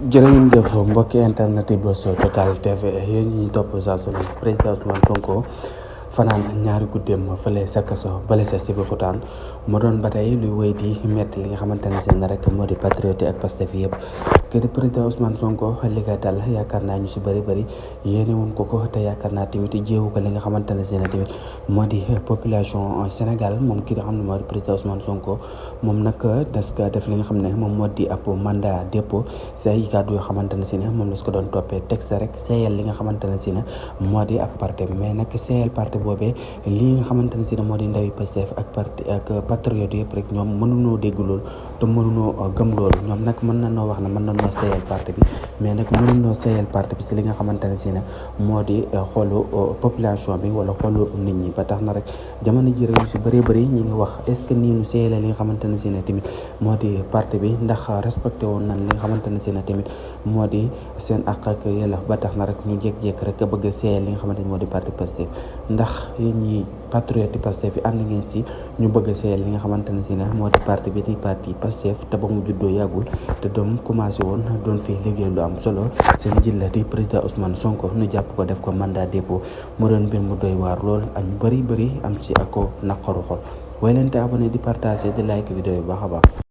jërë ngeen jëf mbokki internet yi Buzz Total TV yéen ñi topp saa su ne président Ousmane Sonko fanaan ñaari guddeem fële sa kaso bale sa Sébikotane mu doon ba tey luy wéy di metti li nga xamante ne seen rek moo di patriote ak Pastef yëpp kii di président Ousmane Sonko li nga dal yaakaar naa ñu si bëri yéene woon ko te yaakaar naa tamit jéewu ko li nga xamante ne seen tamit moo di population Sénégal moom kii di xam ne moo di président Ousmane Sonko moom nag des ko def li nga xam ne moom moo di ab mandat dépôt si ay kàddu yoo xamante ne si ne moom la su ko doon toppee texte rek seeyal li nga xamante ne si ne moo di ab parti mais nag seeyal parti boobee lii nga xamante ne si ne moo di ndawi Pastef ak parti ak patriote yëpp rek ñoom mënunoo dégg loolu te mënunoo gëm loolu ñoom nag mën na noo wax ne mën na noo seeyal parti bi mais nag mënunoo seeyal parti bi si li nga xamante ne si ne moo di xoolu population bi wala xoolu nit ñi ba tax na rek jamono ji rek ñu si bëri ñi ngi wax est ce que nii nu seeyale li nga xamante ne si ne tamit moo di parti bi ndax respecté woon nañ li nga xamante ne si ne tamit moo di seen àq ak yelleef ba tax na rek ñu jékki-jékki rek bëgg a seeyal li nga xamante ne moo di parti Pastef ndax yéen ñi patriote yi Pastef yi ànd ngeen si ñu bëgg a seeyal li nga xamante ne si ne moo di parti bi di parti Pastef te ba mu juddoo yàggul te doom commencé woon doon fi liggéey lu am solo seen njiit la di président Ousmane Sonko ñu jàpp ko def ko mandat dépôt mu doon mbir mu doy waar lool ak ñu bëri am si ak ko naqaru xol way leen te abonné di partager di like vidéo yu baax a baax